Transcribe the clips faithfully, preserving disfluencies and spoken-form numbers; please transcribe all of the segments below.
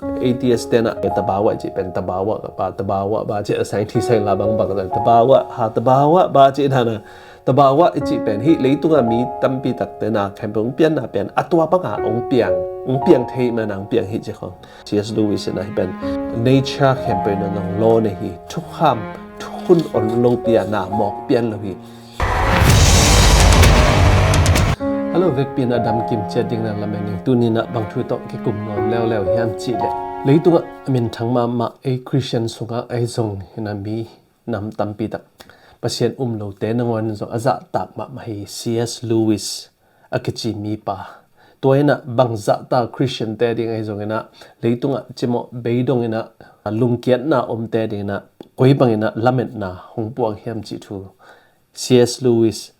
Atheist te na, eh, tabawa i cih pen, tabawa ka pa, tabawa ba cih a scientist hai la bangbang dan, tabawa ha, tabawa ba cih dan a, tabawa i cih pen hih leitunga mi tampi takte na khempeuh hong pianna pen a tua banga hong piang, hong piang thei mana hong piang hi cih khong. C S Lewis in a hih pen nature khempeuh in a nong law nei hi, thukham thukhun om lopi a na mawk pian lo hi. Hello, vekpi in a damkim ciat ding na lamen ning. Tuni in a bang thu tawh kikum nuam leuleu hiam cih leh, leitungah a minthang mahmah ei Christian sungah ei zong hi na mi nam tampi tak Pasian um lote nangawn in zong a zahtak mahmah hi C S Lewis a kici mipa. Tua in a bang zahta Christian te ding ei zong in a leitungah cimawh beidong in a lungkiatna omte ding in a koi bang in a lametna hong puak hiam cih thu, C S Lewis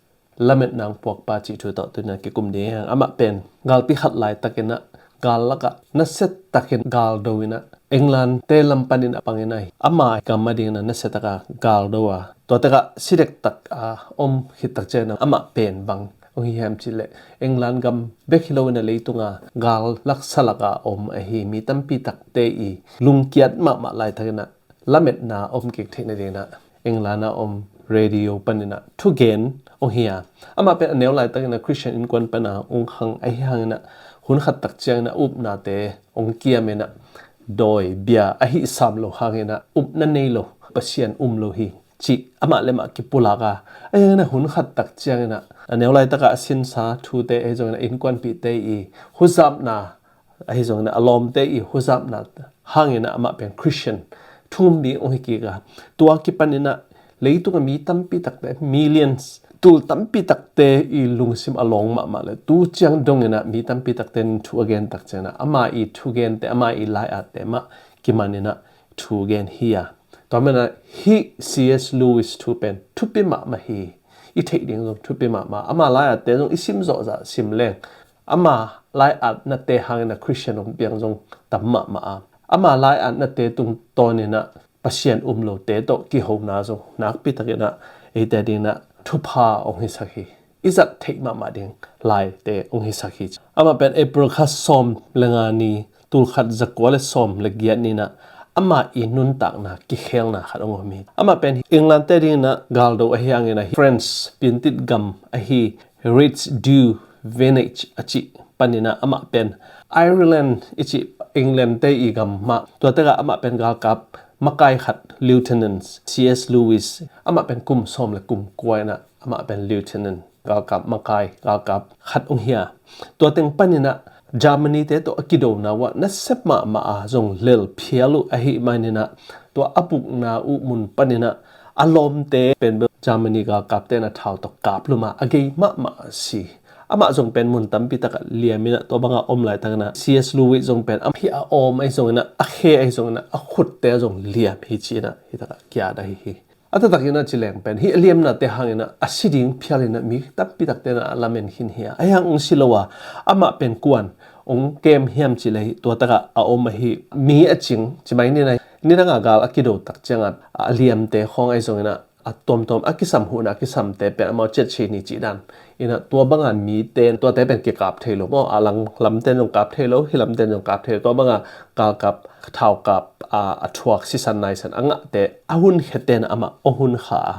lametna hong puakpa cih thu tawh tuni in a kikum ding hi hang. Amah pen galpi khat laitakin a gal lakah nasia takin gal do in a England te lam panin a pang in a, ama gam a ding in a nasia taka gal do a, tua takah si dektak a om khit tak ciangin a amah pen bang hong hi hiam cih leh England gam bek hi lo in a leitunga gal laksa laka om ahi mi tampi takte i lungkiat mahmah laitakin a lametna om kik theih nading in a England a om radio panin a thugen hong hi a. Amah pen a neu laitakin a Christian innkuan pana hong khang ahi hangin a hun khat tak ciangin a upnate hong kiam in a dawi bia ahi sam lo hangin a upna nei lo, Pasian um lo hi cih amah le amah kipulak a. Ahi hangin a hun khat tak ciangin a a neu laitaka a sinsa thute ahi zongin a innkuanpihte i huzapna ahi zongin a lawmte i huzapna hangin a amah pen Christian thum ding hong hi kik a. Tua kipanin a leitunga mi tampi takte, millions, tul tampi takte i lungsim a lawng mahmah le tu ciang dongin a mi tampi takte in thu a gen tak ciangin a ama i thugente, ama i lai-atte mah kimanin a thu gen hi a. Tua manin a hih C S Lewis thu pen thupi mahmah hi. I theih ding zong thupi mahmah. Ama lai-atte zong i sim zawhzah sim leng ama lai-atnate hangin a Christian hong piang zong tam mahmah a. Ama lai-atnate tungtawnin a Pasian um lote tawh kihona zong nakpi takin a eite dingin a thupha hong hisak hi. I zat theih mahmah ding laite hong hisak hi. Amah pen April kha sawm le nga ni, tul khat za kua le sawm le giat ni in a ama i nuntakna kikhelna khat hong om hi. Amah pen England te dingin a galdo ahi hangin a France piantit gam ahi Rich du Venage a cih panin a amah pen Ireland i cih England te i gam mah, tua takah amah pen galkap makai khat, Lieutenant C S Lewis, amah pen kum sawm le kum kua in a amah pen Lieutenant, galkap makai, galkap khat hong hi a. Tua teng panin a Germany te tawh a kidona uh ah nasia mahmah a zong lel phial uh ahih manin a tua a bukna uh mun panin a a lawmte pen bel Germany galkapte in a thau tawh kap lum a, a gei mahmah a si. Amah zong pen mun tampi takah liam in a tua banga om laitakin a C S Lewis zong pen a hih a awm ahi zongin a, a khe ahi zongin a, a khutte zong liam hi ci in a hih takah kia da hi hi. A taktakin a ci leng pen hih a liamnate hangin a a si ding phial in a mi tampi takte in a lamen khin hi a. Ahi hang hong si lo a, amah pen kuan hong kem hiam cih leh tua takah a om ahi mi a cing ci mai ni in a, nidanga gal a kido tak ciangin a liamte khawng ahi zongin a a tuamtuam a kisam huhna a kisamte pen amau ciat cih ni cih dan in a tua banga mite tuate pen kikap thei lo maw, a lang lamte zong kap thei lo, hih lamte zong kap thei lo, tua banga galkap, thaukap a, a thuak sisan naisan a ngahte a hun khete in a amah hong hun kha a.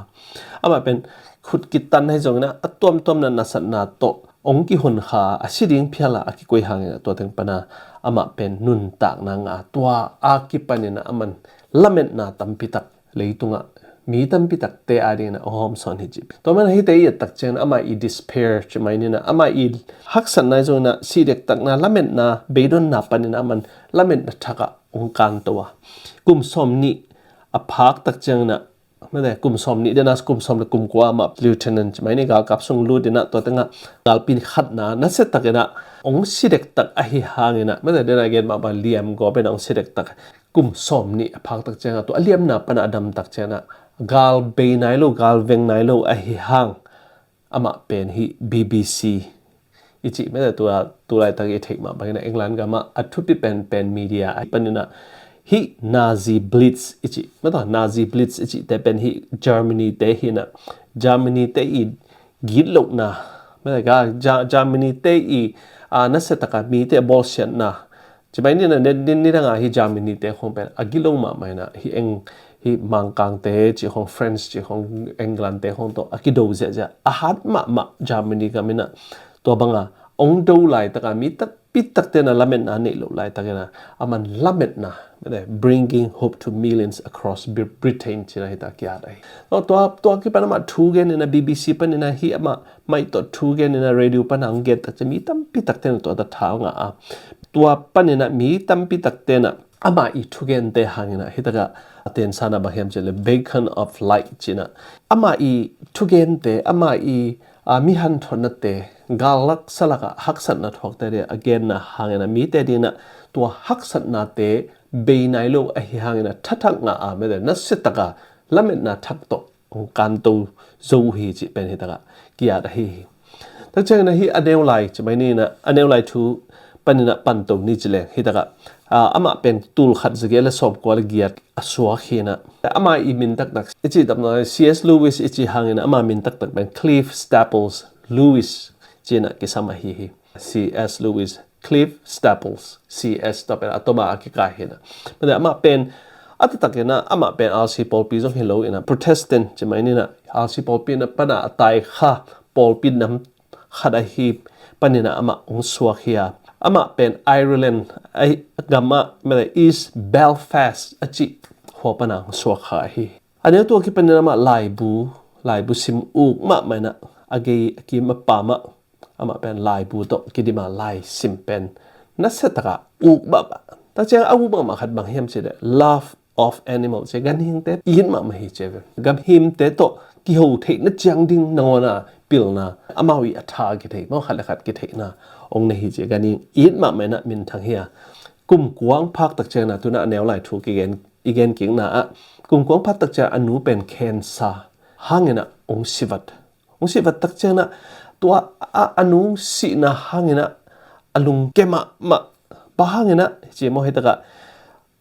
Amah pen khut kitan ahi zongin a a tuamtuamna nasatna tawh hong kihun kha a, a si ding phial a a kikoih hangin a tua teng pana amah pen nuntakna ngah a, tua a kipanin a aman lametna tampi tak leitungah mi tampi takte a dingin a hong hawmsawn hi ci. Tua man a hihte i et tak ciangin amah i despair ci mai ni in a, amah i haksatna ahi zongin a si dektakna, lametna, beidonna panin a aman lametna thakah hong kanto a. Kum sawm nih a phak tak ciangin a, mate, kum sawm nih den a kum sawm le kum kua amah lieutenant ci mai ni, galkap sung lut in a tua tengah galpi khatna nasia takin a hong si dektak ahi hangin a, mate, den a gen mahmah liam gawp in a hong si dektak. Kum sawm nih a phak tak ciangin a tua a liamna pana a dam tak ciangin a gal bei nai lo, gal veng nai lo ahi hang amah pen hih B B C i cih, mate, tua tu laitak i theih mah bangin a England gamah a thupi penpen media ahi panin a hih Nazi Blitz i cih, mate, Nazi Blitz i cihte pen hih Germany te hi in a, Germany te i gitlohna, mate, ga, Ja-, Germany te i, a, nasia taka mite a bawlsiatna Ci mai ni na, ni, ni, nidang a hi Germany te khong pen a gilo mahmah hi na, hi eng, hi Mangkang te ci khong, France ci khong, England te khong tawh a kido ziahziah, a hat mahmah Germany gam hi na. Tua bang a ong do laitak a mi tampi tak te na lametna neih loh laitak hi na, a man lametna, bringing hope to millions across Bri-, Britain ci na hi ta kiat ahi. Tua, tua, tua kipan amah thu gen hi na, B B C pan hi na, hi amah maih tawh thu gen hi na, radio pan a ong gen tak ci mi tampi tak te na tua ta tha ong a. Tua pan hi na mi tampi tak te na amah i thugente hang hi na, hi tak a a ten sa na bang hiam ci le, beacon of light ci na. Amah i thugente, amah i, a, mi hanthotnate, galak salak a haksatna thuakte dia a genna hang hi na, mite ding na tua haksatnate bei nai lo ahi hang hi na, thathak ngah a, mete, nasia tak a lametna thak tawh ong kanto zo uh hi cih pen hi tak a kiat ahi hi. Tak ciangin a hi a neu lai ci mai ni na, a neu lai thu pan hi na panto ni ci leng hi tak a, a, amah pen tul khat za giat le sawmkua le giat a suak hi na. Amah i min taktak i cih tam na, C S Lewis i cih hang hi na, amah min taktak pen Clive Staples Lewis ci na kisam ahi hi. C S Lewis, Clive Staples, C S tua pen a toma a kikai hi na. Mete, amah pen a taktak hi na, amah pen R C pawlpi zong hi lo hi na, Protestant ci mai ni na, R C pawlpi na pan a a tai kha pawlpi nam khat ahi pan hi na amah ong suak hi a. Amah pen Ireland ahi, gam a, mete, East Belfast a cih khua pan a ong suak kha ahi. A neu tua kipan hi na amah laibu, laibu sim uk mahmah hi na, a gei a kim a pam a, amah pen laibu tawh kidim a laisim pen nasia tak a uk mahmah. Tak ciang a uk mahmah khat bang hiam ci le, love of animal ci, ganhingte it mahmah hi ci ve. Ganhingte tawh kiho theihna ciang ding nangawn a pilna, amau i a tha kithei, mau khat le khat kitheihna ong nei hi ci. Ganhing it mahmah hi na minthang hi a. Kum kua ong phak tak ciang na, tu na a neu lai thu kigen, i gen kikna ah, kum kua ong phak tak ciang a nu pen cancer hang hi na ong sivat. Ong sivat tak ciang na tua a, a nu sihna hang hi na a lungkia mahmah. Bang hang hi na ci maw, hi tak a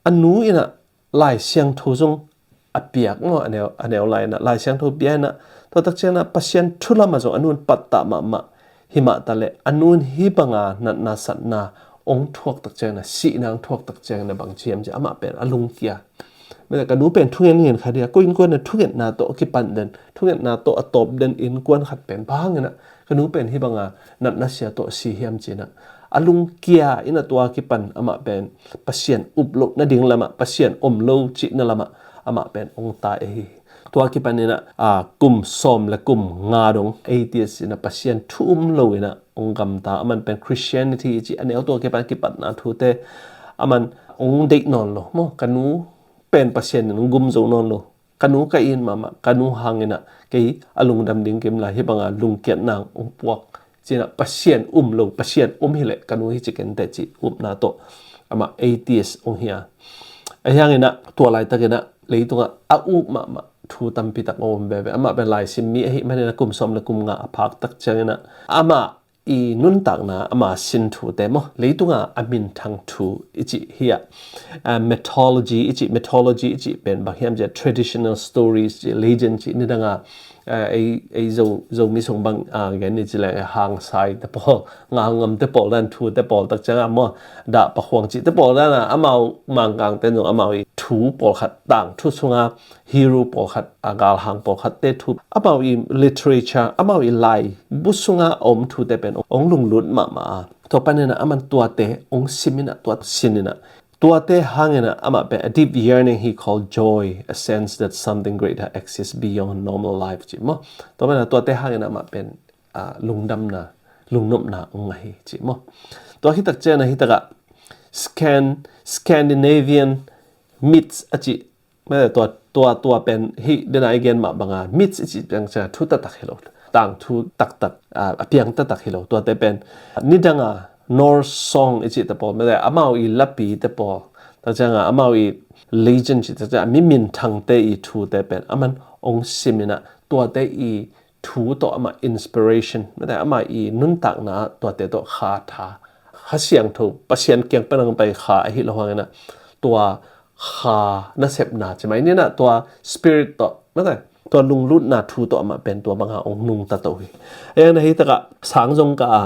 a nu in a Lai Siangtho zong a piak maw, a neu, a neu lai na Lai Siangtho pia hi na, tua tak ciang na Pasian thu lam a zong a nu in pattah mahmah. Hi mah ta le a nu in hi bang a natna satna ong thuak tak ciang na, sihna ong thuak tak ciang na bang ci hiam ci, amah pen a lungkia. Mete, ka nu pen thungen ngen kha dia, ko innkuan a thungetna tawh a kipan den, thungetna tawh a tawp den innkuan khat pen bang hi na, ka nu pen hi bang a natna sia tawh si hiam ci na, a lungkia hi na, tua kipan amah pen Pasian up loh nading lam ah, Pasian om lo cihna lam ah amah pen ong tai ahi hi. Tua kipan hi na, a, kum sawm le kum nga dong atheist hi na, Pasian thu um lo hi na ong gamta. Aman pen Christianity i cih a neu tua kipan kipatna thute aman ong deih nawn lo maw. Ka nu pen Pasian in ong gum zo nawn lo. Ka nu ka it mahmah, ka nu hang hi na kei a lungdam ding kim lai, hi bang a lungkiat nang ong puak ci na, Pasian um lo, Pasian um hi le ka nu hi ci kei inteh ci upna tawh amah atheist ong hi a. Ahi hang hi na tua laitak hi na leitung a a uk mahmah thu tampi tak ong om veve. Amah pen laisim mi ahi man hi na, kum sawm le kum nga a phak tak ciang hi na amah i nuntakna, amah sin thute maw, leitung a a minthang thu i cih hi a. A, mythology i cih, mythology i cih pen bang hiam ci a, traditional stories ci, legend ci, nidang a, a, ei, ei Zo, Zomi sung bang, a, gen ni ci le, hangsai te pawl, ngalngam te pawl dan thu te pawl tak ciang a maw, dah pakhuang cih te pawl dan a, amau Mangkang te zong amau i thu pawlkhat, tangthu sung a hero pawlkhat, a galhang pawlkhat te thu, amau i literature, amau i laibu sung a om thute pen ong lunglut mahmah a. Tua pan hi na aman tuate ong sim hi na, tua sin hi na, tuate hang hi na amah pen a deep yearning he called joy, a sense that something greater exists beyond normal life ci maw. Tua pan hi na tuate hang hi na amah pen, a, lungdamna, lungnopna ong ngah hi ci maw. Tua hi tak ciang na hi tak a Scan-, Scandinavian myths a cih, mete, tua, tua, tua pen hi den a i gen mah bang a, myths i cih pen ciang thu taktak hi lo, tangthu taktak, a, a piang taktak hi lo. Tuate pen nidang a Norse song i cih te pawl, mete, amau i lapi te pawl tak ciang a, amau i legend cih tak ciang a, mi minthang te i thute pen aman ong sim hi na, tuate i thu tawh amah inspiration, mete, amah i nuntakna tuate tawh kha tha, Kha Siangtho, Pasian kiang pan a pai kha ahi lo hang hi na, tua kha nasepna ci mai ni na, tua spirit tawh, mete, tua lunglutna thu tawh amah pen tua bang a ong nungta to hi. Ahi hang na hi tak a sang zong ka a,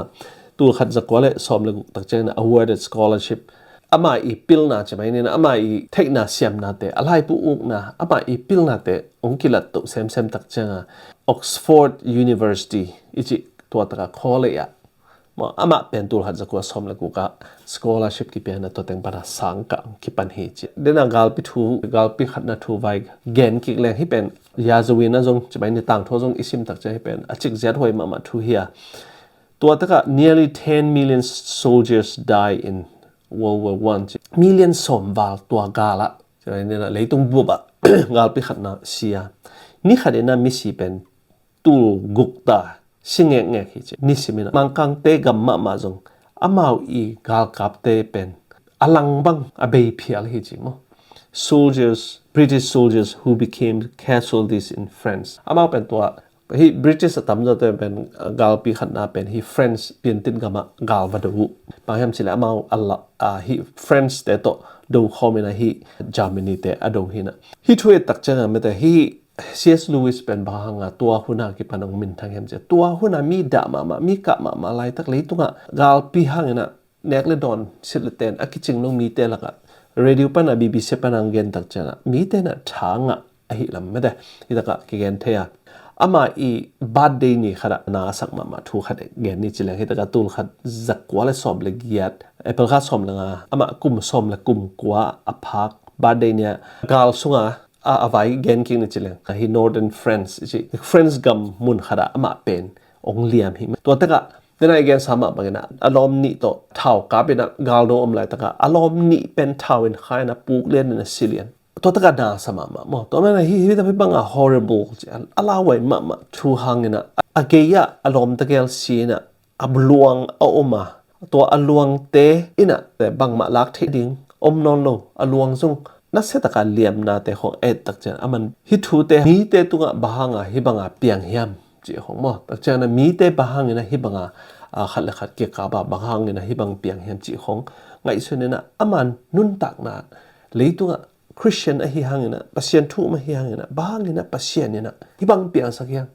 tul khat za kua le sawm le guk tak ciang na awarded scholarship ama i pilna ci mai ni na, ama i theihna siamnate, a laibu ukna, ama i pilnate hong kilat toh semsem tak cianga Oxford University i cih tua taka college ah, maw, amah pen tul khat zakua sawm le guk ah scholarship kipiakna tua teng pana sang kah kipan hi ci. Dena galpi thu, galpi khatna thu vai gen kik leng hi pen, Yazawin a zong ci mai ni, tangthu a zong i sim tak ciang hi pen a cik ziat huai mahmah thu hi a. Tua taka nearly ten million soldiers die in World War One ci. Million sawm val tua gal ah, ci mai ni na, leitung bup ah galpi khatna si a. Ni khat in a misi pen tul guk ta si ngekngek hi ci. Nisim in a Mangkangte gam mahmah zong amau i galkapte pen a lang bang a bei phial hi ci maw. Soldiers, British soldiers who became casualties in France. Amau pen tua, hi British a tamzawte pen, uh, galpi khatna pen hi France, Piantit gam ah gal va do uh. Bang hiam cileh amau a la, uh, hi France te tawh do khawm in a hi Germany te a do hi na. Hi thu et tak cianga mete hi C S Lewis pen bang hanga tua huna kipan hong minthang hiam cia. Tua huna mi dah mahmah, mi kah mahmah laitak leitungah galpi hangin a nek le dawn, sit le ten a kicing lo mite lakah radio pana B B C pana hong gen tak cianga mite na tha ngah ahi lam mete. Hi takah kigen thei a. Ama i birthday ni khatah na a sak mahmah thu khat gen ni ci leng, hi takah tul khat zakua le sawm le giat, April kha sawm le nga, amah kum sawm le kum kua a phak birthday ni a gal sunga a, a vai gen kik ni ci leng, hi Northern France i ci, France gam mun khatah amah pen hong liam hi. Tua takah dena i gensa mah bangin a, a lawm nih tawh thau kap in a gal dong om laitakah a lawm nih pen thau in kha in a puk lian in a si lian. Tua takah na sa mahmah maw. Tua manin a hi, hi tapi banga horrible ci a, a lauhuai mahmah thu hangin a, a gei ah a lawm tegel si in a, a luang a om a, tua a luangte in a bangmah lak theih ding om nawn lo, a luang zong nasia taka liamnate khong a et tak ciang a man hi thute mite tungah bang hanga hi banga piang hiam cih khong maw. Tak ciang a mite bang hangin a hi banga, a, khat le khat kikap a bang hangin a hi bang piang hiam cih khong ngaihsun in a, ama nuntakna leitungah Christian ahi hangin a, Pasian thu um ahi hangin a, bang hangin a Pasian in a hi bang piangsak hiam,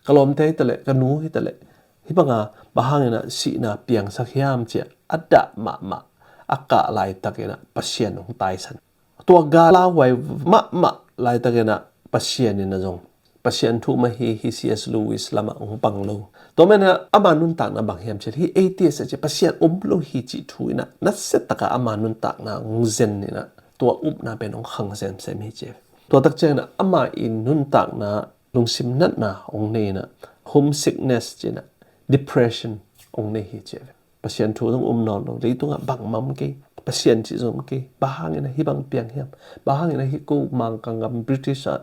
ka lawmte hi taleh, ka nu hi taleh, hi banga bang hangin a sihna piangsak hiam cia a dah mahmah, a kah laitakin a Pasian hong taisan. Tua gal lauhuai mahmah laitakin a Pasian in a zong, Pasian thu um ahi hi C S Lewis lamah hong pang lo. Tua manin a ama nuntakna bang hiam cih hi, atheist a ci, Pasian om lo hi cih thu in a nasia taka ama nuntakna hong zen in a tua upna pen hong khang semsem hi ci. Tua tak ciangin a ama i nuntakna lungsim natna hong nei in a, homesickness ci in a, depression hong nei hi ci. Pasian thu zong um nawn lo, leitungah bangmah om kei, Pasian cih zong om kei, bang hangin a hi bang piang hiam, bang hangin a hi ko Mangkang gam British ah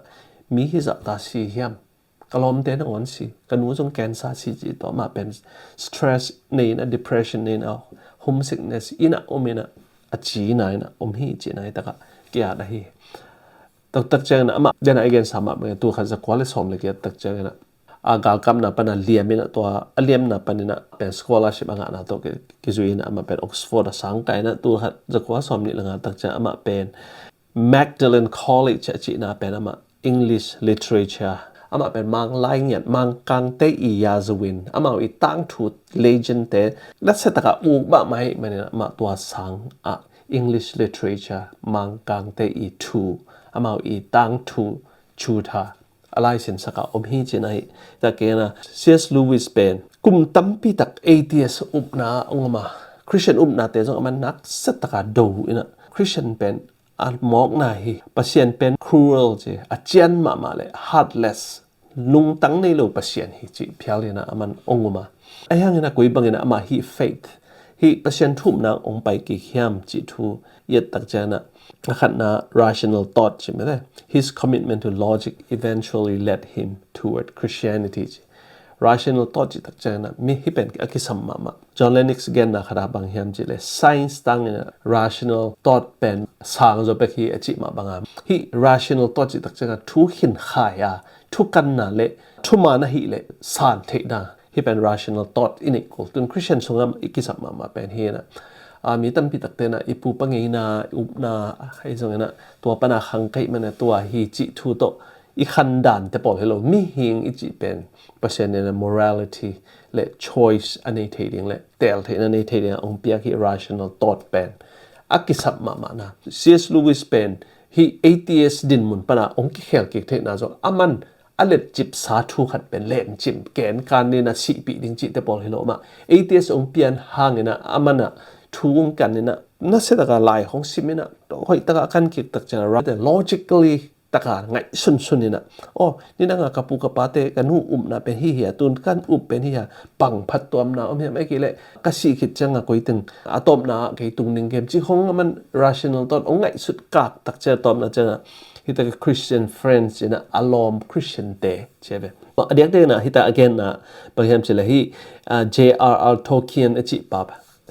mi hi zah ta si hiam, ka lawmte nangawn si, ka nu zong cancer si cih tawh amah pen stress nei in a, depression nei in a, homesickness in a om in a, a cina in a om hi cih nai takah ki-at ahi. Taktak ciangin amah dena i gensa mah bangin tul khat zakua le sawm le giat tak ciangin a, a galkapna pana liam in a, tua a liamna panin a pen scholarship a ngahna tawh ki, kizui in a, amah pen Oxford a sang kah in a, tul khat zakua sawm nih le nga tak ciang amah pen Magdalen College a cihna pen amah English literature, amah pen Mang lai ngiat, Mangkangte i yazawin, amau i tangthu legendte nasia taka uk mahmah ahih manin amah tua sang ah English literature, Mangkangte i thu, amau i tangthu, chutha a laisinsak ah om hi cih nai. Takina C S Lewis pen kum tampi tak atheist upna ah hong om a, Christian upnate zong amah nasia taka do in a, Christian pen a mawkna hi, Pasian pen cruel ci, a cian mahmah le heartless, lungtang nei lo Pasian hi cih phial in a amah hong um a. Ahi hangin a koi bangin a amah hi faith, hi Pasian thu umna hong pai kik hiam cih thu i et tak ciangin a, a khatna rational thought ci mete. His commitment to logic eventually led him toward Christianity ci. Rational thought cih tak ciangin a mi hi pen a kisam mahmah. John Lennox genna khat ah bang hiam cih le, science tangin a rational thought pen sang zaw bek hi a cih mah bang a, hi rational thought cih tak ciangin a thu khinkhai a, thukanna le thuman ahih le san theihna, hi pen rational thought i neih kul. Tun Christian sungah i kisam mahmah pen hi in a, a, mi tampi takte in a i pupa ngeina, i upna, ahi zongin a tua pana khang kei man a tua hi cih thu tawh i khandante pawl hi lo. Mihing i cih pen Pasian in a morality le choice a nei thei ding le teel theihna nei thei ding a hong piak hi rational thought pen. a kisap mahmahna. C S Lewis pen hih atheist dinmun pana hong kikhel kik theihna zong aman a letcipsa thu khat pen lencim, ken kan nina sihpih ding cihte pawl hi lo mah. Atheist hong pian hangina amana thu hong kanina nasia taka lai hong simina hoih taka kan kik tak cianga, right, logically taka ngaihsunsun ina, oh, nidanga ka pu ka pate ka nu upna pen hi hia, tun kan up pen hi hia, pang phattuamna om hiam, ei kei leh ka sih khit cianga koiteng a tawpna ah kei tung ding kem ci hong aman rational thought hong ngaihsut kak tak cianga tawpna cianga hita ka Christian Friends ina a lawm Christian te ci a ve. A diakdiakna hita a genna bang hiam cile hi, ah, J R R Tolkien a cih pa,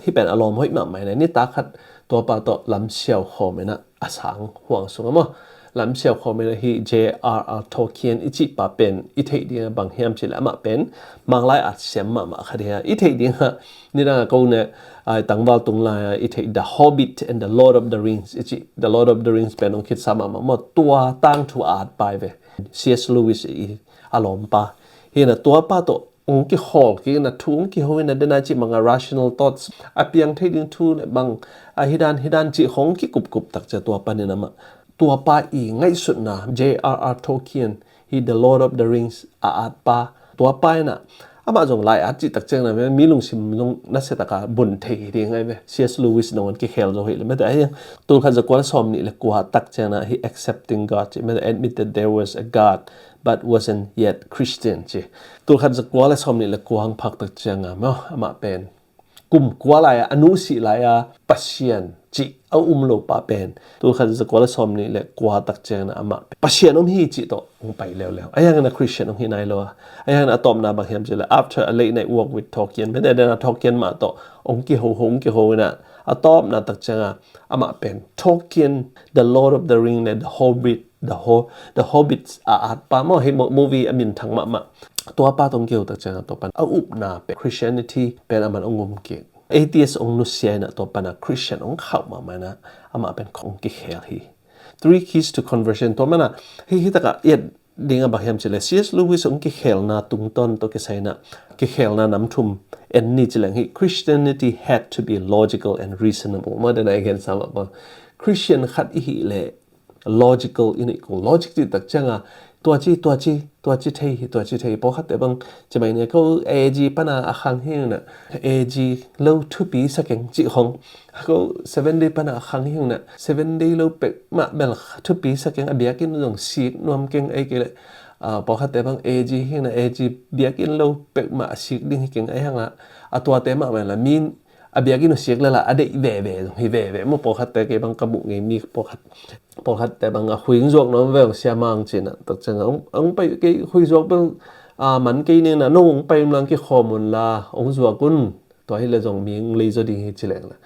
hih pen a lawm hoih mahmah ina, nitak khat tuapa tawh lamsiau khawm ina a sang huang sunga maw, lamsiau khawm ina hi J R R Tolkien i cih pa pen i theih dinga bang hiam cile amah pen Manglai at siam mahmah khat hi a, i theih dinga nidanga ko ne, ah, tangval tung lai-a i theih The Hobbit and the Lord of the Rings i cih, The Lord of the Rings pen hong khitsa mahmah maw, tua tangthu a at pa hi ve. C S Lewis i a lawmpa hi ina, tuapa tawh hong kihawl kik ina thu hong kiho ina, dena cih manga rational thoughts, a piang thei ding thu le bang, a hidan hidan cih hong kikupkup tak cia tua panin amah, tuapa i ngaihsutna, J R R Tolkien hi The Lord of the Rings a at pa, tuapa ina amah zong lai at cih tak ciangna mi lungsim zong nasia taka bun thei hi ding ai ve. C S Lewis nangawn kikhel zo hi le mete ahi. Tulkhat zakua le sawm nih le kua tak ciangna hi Accepting God ci mete, admitted there was a God but wasn't yet Christian ci. Tulkhat zakua le sawm nih le kua hang phak tak cianga maw, amah pen kum kua lai-a, a nu sih lai-a Pasian cih a um lo pa pen tulkhat zakua le sawm nih le kua tak ciangna amah pen Pasian om hi cih tawh hong pai leuleu. Ahi hangin a Christian hong hi nai lo a. Ahi hangin a tawpna bang hiam cih le, after a late night walk with Tolkien, mete dena Tolkien mah tawh hong kiho, hong kiho ina a tawpna tak cianga amah pen Tolkien, The Lord of the Ring le The Hobbit, The Ho-, The Hobbits a at pa maw, hi mo-, movie a minthang mahmah. Tuapa tawh hong kiho tak cianga tua pan a upna pen Christianity pen aman hong um kik. Atheist hong nusia ina tua pana Christian hong khauh mahmah ina amah pen hong kikhel hi. Three Keys to Conversion tua mana hi, hi taka i et dinga bang hiam cih le, C S Lewis hong kikhelna tungtawn tawh kisai ina kikhelna nam thum en ni ci leng hi, Christianity had to be logical and reasonable. Maw, dena i gensa mah bang, Christian khat i hih le logical i neih kul. Logic cih tak cianga tua ci, tua ci, tua ci thei hi, tua ci thei hi. Pawlkhatte bang ci mai ni, ko A G pana a khang hi ina, A G lo thupi sa keng cih khong. Ko Seven Day pana a khang hi ina, Seven Day lo pek mah bel thupi sa keng, a biakinn zong sik nuam keng, ei kei le, ah, pawlkhatte bang A G hi ina, A G biakinn lo pek mah a sik ding hi keng, ahi hanga a tuate mah bel a min a biakinn uh sik lala a deih veve zong hi veve maw. Pawlkhatte kei bang ka muh ngei mi pawlkhat, pawlkhatte bang a khui hong zuak nuam ve, hong siamang cina tak cianga hong, hong pai kei khui zuak bel, ah, man kei nina, no hong pai unla hong kikhawm unla hong zuak un. Tua hi le zong mi hong lei zaw ding hi ci leng la,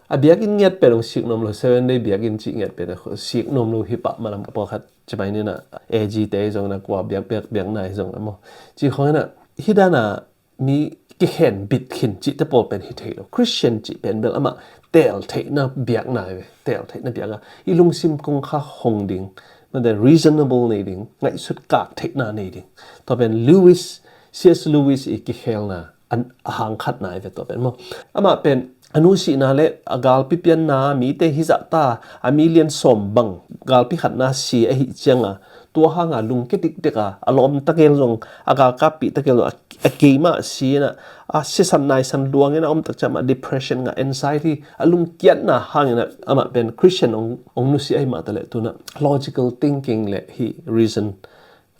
a biakinn ngiat pen hong sik nuam lo, Seven Day biakinn cih ngiat pen a sik nuam lo hi pah malam, pawlkhat ci mai nina, A G te hi zong ina, kua biak, biak, biakna hi zong a maw, ci khong ina, hi dana mi kikhen bit khin cihte pawl pen hi thei lo. Christian cih pen bel amah teel theihna biakna hi ve. Teel theihna biakna, i lungsim kongkha hong ding, mate reasonable nei ding, ngaihsut kak theihna nei ding. Tua pen Lewis, C S Lewis i kikhelna a hang khatna hi ve tua pen maw. Amah pen a nu sihna le a galpi pianna, mite hi zahta, a mi lian sawm bang galpi khatna si ahih cianga, tua hanga lungkia dikdika, a lawm takel zong, a galkappi takel zong, a, a keimah si ina, a sisan naisan luang ina om tak cianga depression ngah, anxiety, a lungkiatna hangina amah pen Christian hong, hong nusia ahih mah taleh tuna logical thinking le hi reason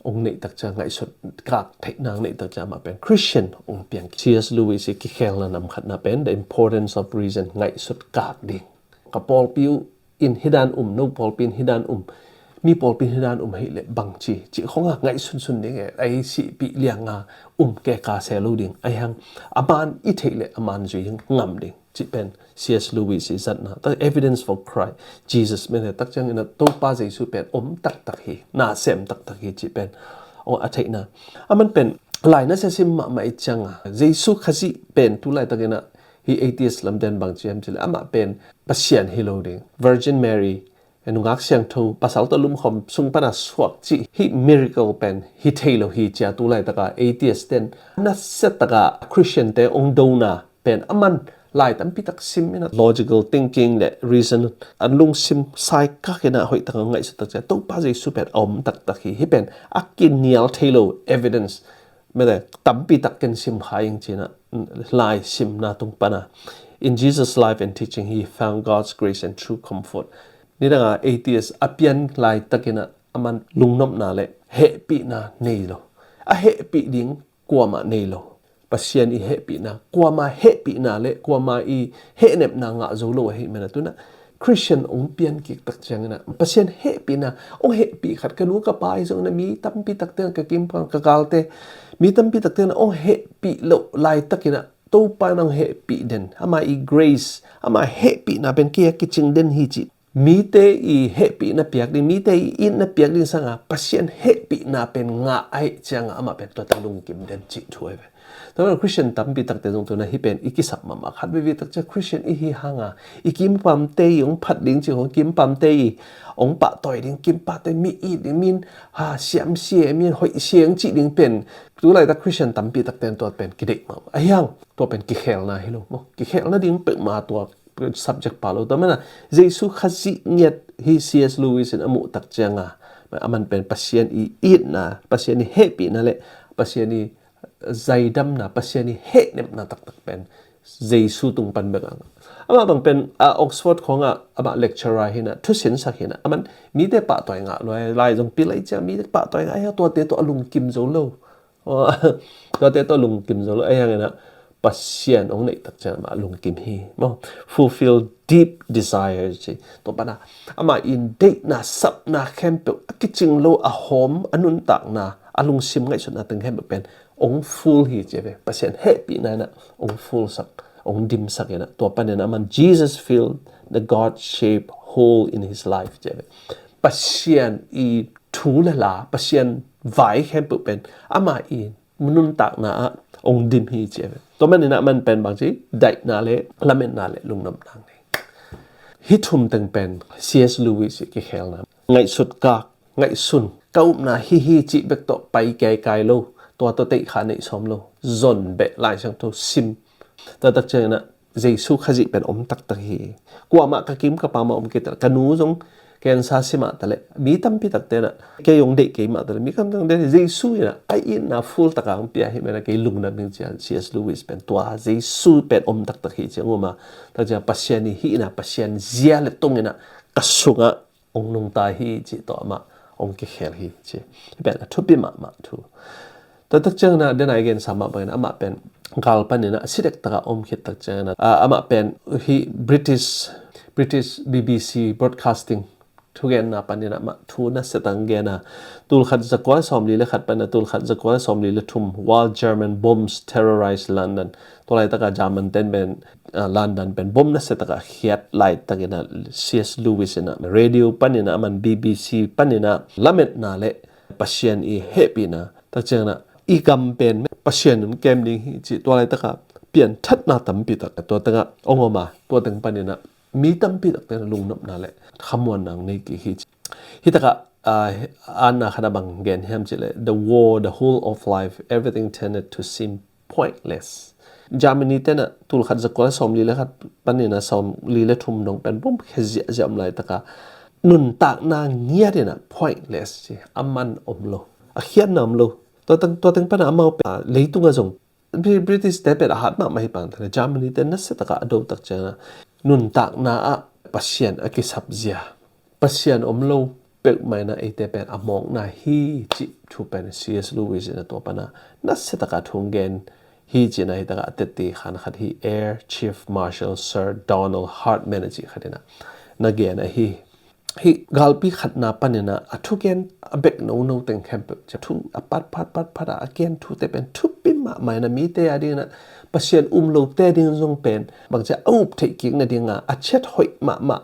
hong neih tak cianga, ngaihsut kak theihna hong neih tak cianga amah pen Christian hong piang. C S Lewis i kikhelna nam khatna pen the importance of reason, ngaihsut kak ding. Ka pawlpi uh in hi dan um, no pawlpi in hi dan um, mi pawlpi in hi dan um ahih leh bangci, cih khonga ngaihsunsun ding e, ei sihpih lianga um keka se lo ding, ahi hang a man i theih leh a man zui ngam ding, cih pen C S Lewis i zatna. The evidence for Christ, Jesus, mene tak ciangina Topa Jesu pen om taktak hi, na sem taktak hi, cih pen a theihna. Aman pen lai nasia sim mahmah i cianga Jesu Khazih pen tu laitakina hi atheist lamten bang ci hiam cih leh amah pen Pasian hi lo ding, Virgin Mary, nungak siangtho, pasal tawh lumkhawm sung pana suak cih hi miracle pen hi thei lo hi cia tu laitaka atheist ten nasia taka Christian te hong dona pen aman Lai tampi tak sim in a logical thinking le reason, a lungsim sai kak in a hoih tak a ngaihsut tak ciang Topa Jesu pen a om taktak hi. Hih pen a kinial thei lo evidence mete tampi tak ken sim kha ing ci in a, lai simna tung pan a, "In Jesus' life and teaching, he found God's grace and true comfort." Nidang a atheist a pian laitak in a, aman lungnopna le hehpihna nei lo. A hehpih ding kuamah nei lo. Pasian i hehpihna, kuama hehpihna le kuama i hehnepna ngah zo lo ahih man a, tu in a Christian ong pian kik tak ciang in a, Pasian hehpihna, ong hehpih khat, ka nu ka pa hi zong in a, mi tampi takte in a, ka kim ka galte, mi tampi takte in a ong hehpih loh laitak in a, Topa in ong hehpih den, ama i grace, ama hehpihna pen kei a kicing den hi ci. Mite i hehpihna piak ding, mite i itna piak ding sang a, Pasian hehpihna pen ngah ahih ciang a, amah pen tua teng lungkim den cih thu ahi ve. Tua Christian tampi takte zong tu in a hih pen i kisap mahmah, khat veve tak ciang Christian i hi hang a, i kimpamte i ong phat ding cih khong, kimpamte i ong pahtawi ding, kimpamte mi it ding, min ha siam sia, min hoih sia ong cih ding pen, tu laitak Christian tampi takte in tua pen kideih mahmah. Ahi hang, tua pen kikhelna hi lo maw. Kikhelna ding peuhmah tua subject pha lo. Tua man a, Jesu Khazih ngiat hi C S Lewis in a muh tak ciang a, aman pen Pasian i itna, Pasian i hehpihna le Pasian i zaidamna, Pasian i hehnepna taktak pen Jesu tung pan bek a. Amah bang pen, a, Oxford khong a, amah lecturer hi in a, thusinsak hi in a, aman mite pahtawi ngah lo, lai zong pil ahih ciang mite pahtawi ngah, ahi hang tuate tawh a lungkim zo lo. Aw, tuate tawh lungkim zo lo, ahi hangin a Pasian ong neih tak ciang amah lungkim hi maw. Fulfill deep desires ci. Tua pan a, amah in deihna, sapna khempeuh, a kicing lo, a hawm, a nuntakna, a lungsim ngaihsutna teng khempeuh pen ong full hi ci ve. Pasian hehpihna in a ong full sak, ong dimsak in a. Tua panin a man, "Jesus filled the God-shaped hole in his life," ci ve. Pasian i thu le la, Pasian vai khempeuh pen ama i nuntakna ah ong dim hi ci ve. Tua manin a man pen bang ci, daihna le lametna le lungnopna nei. Hih thum teng pen C S Lewis i kikhelna. Ngaihsut kak, ngaihsun, ka upna hi hi cih bek tawh pai kaikai lo, tua tawh teih kha neih sawm lo, zon beh, Lai Siangtho sim. Tua tak ciangin a Jesu Khazih pen om taktak hi. Kuamah ka kim ka pam ah om kei ta, ka nu zong cancer si mah ta leh, mi tampi takte in a, kei zong deih kei mah ta leh, mi tampi takte in a, Jesu in a, a itna full taka hong pia hi man a, kei lungdam ing ci a, C S Lewis pen tua Jesu pen om taktak hi ci a, nguma. Tak ciang Pasian i hihna, Pasian zia le tung in a, ka sungah ong nungta hi cih tawh amah ong kikhel hi ci. Hih pen a thupi mahmah thu. Tua tak ciangin a, den a i gensa mah bangin amah pen gal panin a, a si dektak a om khit tak ciangin a, a, amah pen hih British, British B B C Broadcasting thugenna panin amah thu nasia tak gen a, tul khat za kua le sawmli le khat pan a tul khat za kua le sawmli le thum, while German bombs terrorized London. Tua laitak a German ten pen, ah, London pen bom nasia tak a khiat laitakin a, C S Lewis in a radio panin a, aman B B C panin a lametna le Pasian i hehpihna, tak ciangin a, i gam pen Pasian in kem ding hi ci, tua laitak a pianthatna tampi tak, tua teng ah ong om a, tua teng panin a mi tampi takte in a lungnopna le khamuanna nei kik hi ci. Hih tak a, ah, anna khat a bang gen hiam cih leh, "The war, the whole of life, everything tended to seem pointless." Germany ten a tul khat za kua le sawmli le khat panin a sawmli le thum dong pen bom khia ziahziah om laitak a, nuntakna ngiat in a pointless ci, a man om lo, a khiatna om lo. Tua teng, tua teng pan a amau pen, ah, leitung a zong Bri-, British te pen a hat mahmah hi pan ta leh, Germany te nasia tak a a do tak ciangin a, nuntakna ah Pasian a kisap zia, Pasian om lo peuhmah in a eite pen a mawkna hi cih thu pen C S Lewis in a tua pan a nasia tak a thu gen hi ci in a, hih tak a a tete khan khat hi, Air Chief Marshal Sir Donald Hardman a cih khat in a na gen ahi. Hih galpi khatna panin a, a thugen a bek nono teng khempeuh ci, thu a phat phat phat phat a, a gen thute pen thupi mahmah in a, mite a dingin a, Pasian um lote ding zong pen bang ci a, a up theih kik nading a, a ciat hoih mahmah,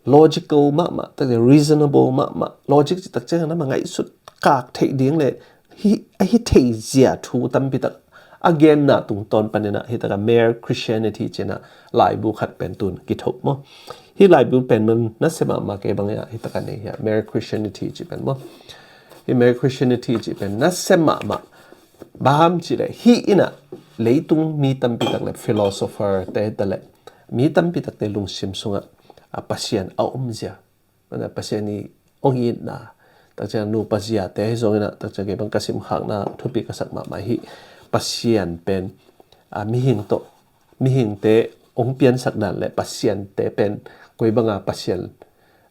logical mahmah, tak ciang reasonable mahmah, logic ci tak ciangin a, ma ngaihsut kak theih ding le hi, a hi thei zia thu tampi tak a genna tungtawn panin a, hih tak a Mere Christianity ci in a laibu khat pen tun kithoh maw. Hih laibu pen man nasia mahmah, kei bang a hih tak a nei hi a, Mere Christianity ci pen maw. Hih Mere Christianity ci pen nasia mahmah. Bang hang hiam cih leh, hih in a leitung mi tampi tak le philosopher te ta le mi tampi takte lungsim sungah, a, Pasian a omzia, mana Pasian i hong itna, takciang nupa ziate hi zongin ah, takciang kei bang ka simkhakna thupi ka sak mahmah hi. Pasian pen, a, mihing tawh, mihingte hong piansak dan le Pasiante pen koi banga Pasian,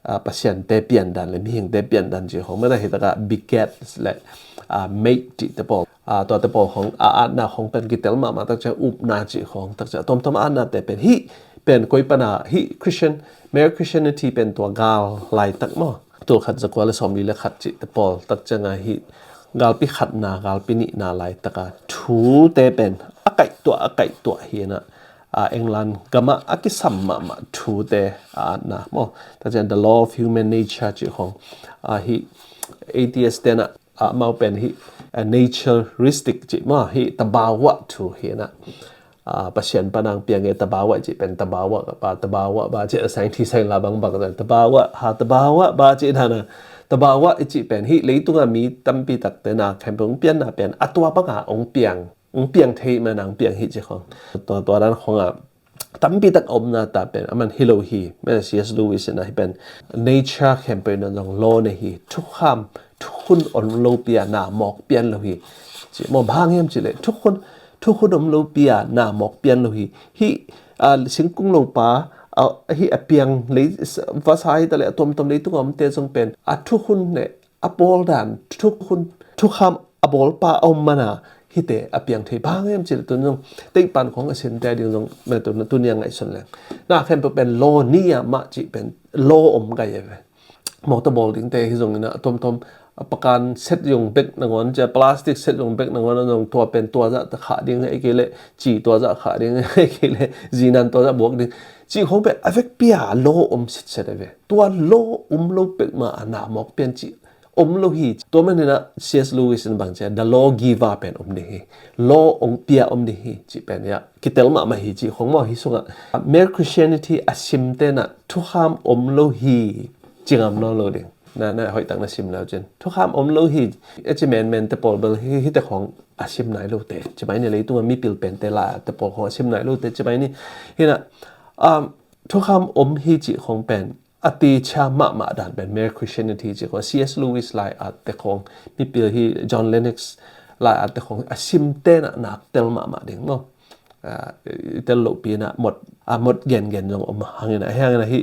a, Pasiante pian dan le mihingte pian dan cih khong, mana hi taka beget le, a, mate cihte pawl, a, tuate pawl khong, a, atna khong pen kitel mahmah, takciang upna cih khong, takciang tomtom atnate pen hih pen koi pana hih Christian, mere Christianity pen tua gal laitak maw, tul khat zakua le sawmli le khat cihte pawl, takcianga hih galpi khatna, galpi nihna laitaka thute pen a kaihtuah, a kaihtuah hi inah, a, England gamah a kisam mahmah thute a atna maw, takciang the law of human nature cih khong, a, hih atheist tenah, a, amau pen hih, a, naturistic cih maw, hih tabawa thu hi inah, a, Pasian panang piang e tabawa cih pen tabawa ka pa, tabawa ba cih a scientist la bangbang tabawa ha, tabawa ba cih dana, tabawa i cih pen hih leitunga mi tampi takte na khempeuh hong pianna pen a tua banga hong piang, hong piang thei mana hong piang hi cih khong. Tua, tua dan khonga tampi tak a omna ta pen aman hi lo hi. Mana C S Lewis inah hih pen nature khempeuh inah zong law nei hi. Thukham, thukhun om lo pia na mawk pian lo hi. Cih maw, bang hang hiam cih leh thukhun, thukhun om lo pia na mawk pian lo hi. Hih, a, singkung lopa, a, hih a piang lei, vasa hi ta le a tuamtuam leitung a omte zong pen a thukhun le a bawl dan, thukhun, thukham a bawlpa a om mana hihte a piang thei. Bang hang hiam cih leh tun zong teihpan khong a simte a ding zong, mana tun, tuni a ngaihsun leng na khempeuh pen law ni a mah cih pen law om gai e ve. Mawtaw bawl dingte hi zongin a tuamtuam, a pakan set zong bek nangawn, cia plastic set zong bek nangawn a zong tua pen tua zah ta khah ding, ei kei leh ci tua zah khah ding, ei kei leh zinan tua zah buak ding. Cih khong pen a vekpi a law om sitset a ve. Tua law om lo pek ma a na mawk pian cih om lo hi. Tua maninah C S Lewis in bang cia, the law giver pen om ding hi. Law hong pia om ding hi cih pen ia kitel mahmah hi cih khong maw, hi sungah mere Christianity a simte na thukham om lo hi. Ci ngam nawn lo ding. Na, na hoih tak na sim lo cin thukham om lo hi. E ci menmente pawl bel hi, hite khong a sim nai lote. Ci mai ni, leitunga mipil pente la te pawl khong a sim nai lote. Ci mai ni, hinah, um, thukham om hi cih khong pen a ticia mahmah dan pen mere Christianity cih khong, C S Lewis lai-at te khong, mipil hi John Lennox lai-at te khong a simte na nak tel mahmah ding maw. A, i tel lohpi inah mot, a, mot gengen zong om hangin a, hiangin a hi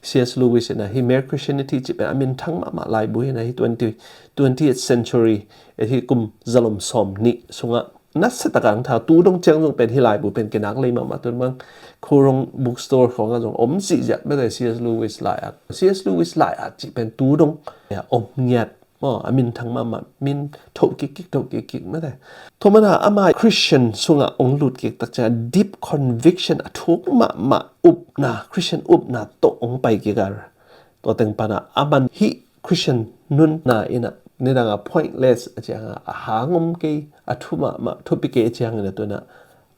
C S Lewis inah hi mere Christianity cih pen a minthang mahmah laibu hi inah hi twenty, twentieth century, e, hi kum zalom sawm nih sungah nasia taka ang tha, tu dong ciang zong pen hi laibu pen kinak lei mahmah. Tun bang Koorong Bookstore khongah zong om zihziah mete C S Lewis lai-at. C S Lewis lai-at cih pen tu dong, ia, om ngiat maw, a minthang mahmah, min thoh kikkik, thoh kikkik mete. Tua mana ama Christian sungah hong lut kik takciang deep conviction a thuk mahmah upna, Christian upna tawh hong pai kik a. Tua teng pana aman hih Christian nunna inah nidanga pointless a cianga a hang om kei, a thu mahmah, thupi kei a ciangin a tuna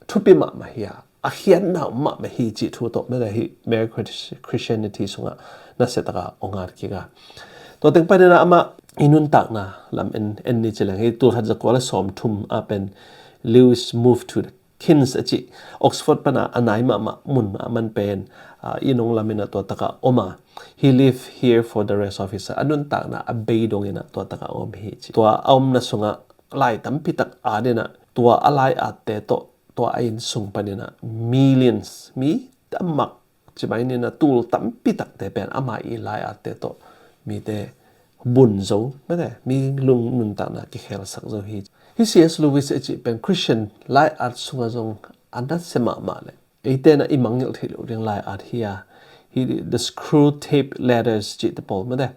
thupi mahmah hi a, a khiatna om mahmah hi cih thu tawh mete hi mere Christ-, Christianity sungah nasia taka hong at kik a. Tua teng paninah amah i nuntakna lam en, en ni ci leng hi tul khat zakua le sawm thum a pen Lewis moved to the Kings a cih Oxford pana a nai mahmah mun a man pen, a, i nong lamin a tua taka om a. He lived here for the rest of his, a nuntakna a bei dongin a tua taka om hi ci. Tua a omna sungah lai tampi tak at inah tua a lai-atte tawh tua a inn sung paninah millions, mi a mak ci mai ninah tul tampi takte pen ama i lai-atte tawh mite bun zo mete, mi lung nuntakna kikhelsak zo hi. Hi C S Lewis a cih pen Christian lai-at sungah zong a nasia mahmah le eite na i mangngilh theih loh ding lai-at hi a, hi the Screwtape Letters cihte pawl mete,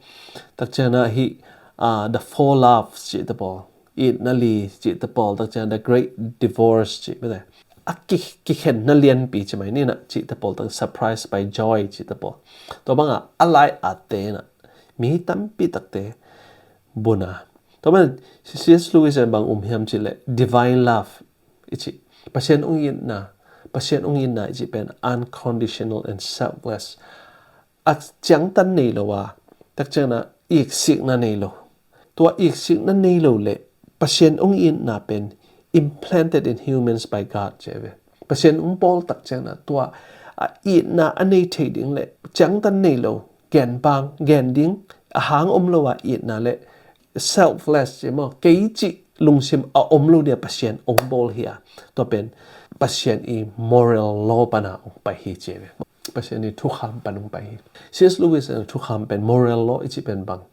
takcianah hi, ah, the Four Loves cihte pawl, itna li cihte pawl, takcianah the Great Divorce cih mete, a ki, kikhenna lianpi ci mai ninah cihte pawl, tak Surprised by Joy cihte pawl. Tua banga a lai-atte inah mi tampi takte bun a. Tua man C S Lewis in bang um hiam cih leh divine love i cih, Pasian hong itna, Pasian hong itna i cih pen unconditional and selfless, a ciangtan nei lo a, takcianah iksikna nei lo. Tua iksikna nei lo le Pasian hong itna pen implanted in humans by God ci ve. Pasian hong bawl takcianah tua a itna a nei thei ding le ciangtan nei lo, genbang, gen ding, a hang om lo a itna le selfless ci maw, kei cih lungsim a om lo dia Pasian ong bawl hi a, tua pen Pasian i moral law pana ong pai hi ci ve. Pasian i thukham pan ong pai hi. C S Lewis in thukham pen moral law i cih pen bang,